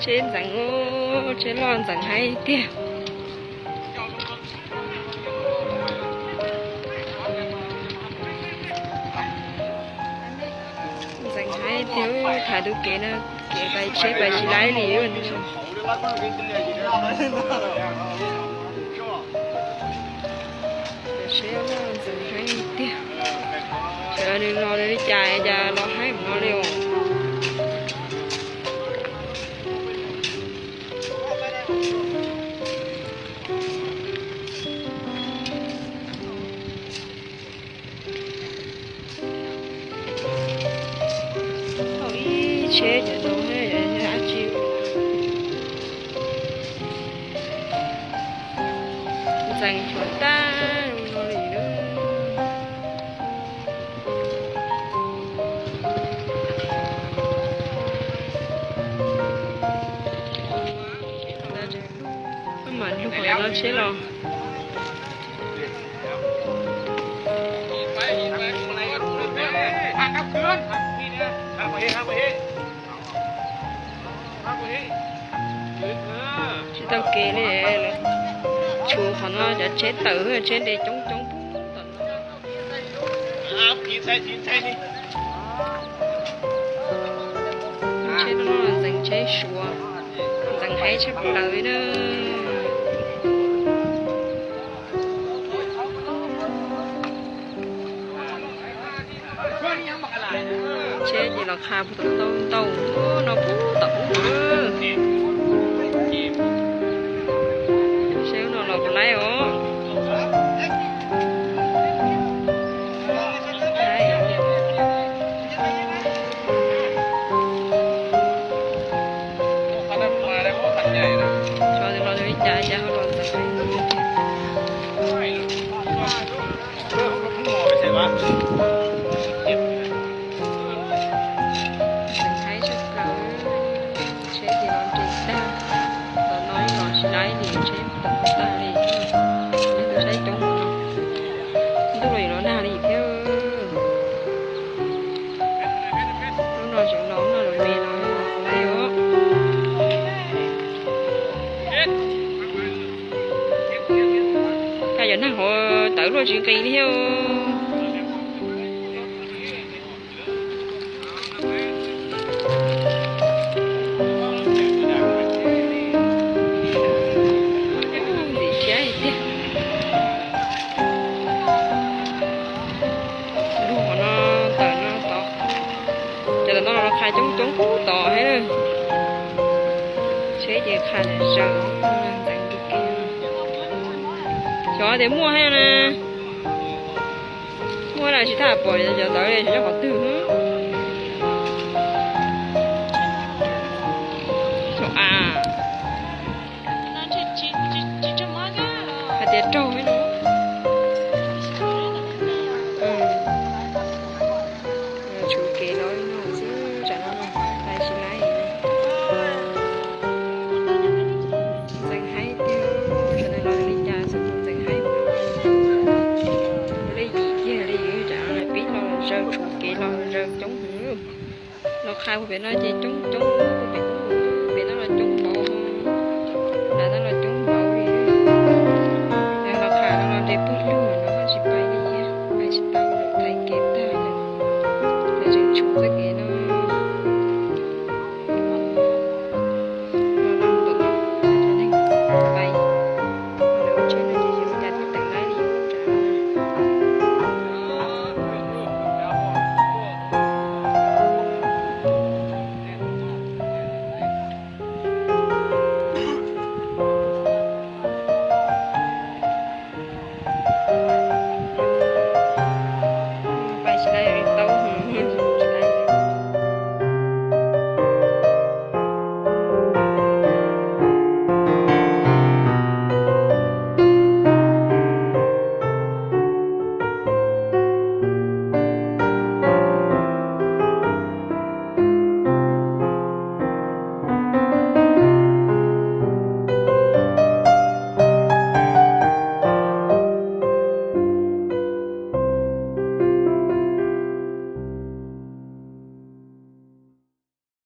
Tsheb ntxeev, tsheb loj ntxeev heev tiag. Ntxeev heev tiag, tham tus kev no, kev pais tsheb pais tsis laib li. Tsheb ntxeev heev tiag. Sawv daws los li cas cas los heev no li os. Thaum ib tsheb cov no dab tsi ntxeev tshuav tag no li. Mam lug qhov no tsheb los. Tsis tau kev li, tshuav qhov no cov tsheb tawm, tsheb nres coob coob. Tsheb no ntxeev tsheb suav, ntxeev heev tshaj plaws li na. Tsheb ces los qha puag tom ntau ntau no puag tom ub. Seb no los puas laib os. Xyov tias los li cas cas ho los ntxeev heev. Ntxeev heev tshaj plaws, tsheb ces los nres tag, los no los tsis laib li, tsheb tawm tag li. Nyob tus saib coob no, ntuj los yuav los nag li thiab. Lub no tseem los, lub no los me no, los laib os. Kaj cov neeg hauv tawv luaj tsis nqis li thiab. Ntxim siab tiag. Lub hauv no tawm no tod, cov tom no los qha coob coob pub tod thiab. Tsheb ces qha zaws ntxeev tus kev. Xyov tias muaj thiab na. Muaj na, tsis tas pom cov tawv li, xyov nyob qhov twg. Xyov a, hais tias raug li no. Tshuav kev los li no xwb, tsam no pais tsis laib. Ntxeev heev tiag, sawv daws los li cas xwb tus ntxeev heev. Lej yim kiag li, tsam no pib los zaws, tshuav kev los zaws coob heev. Los qha puag pem no ces coob coob.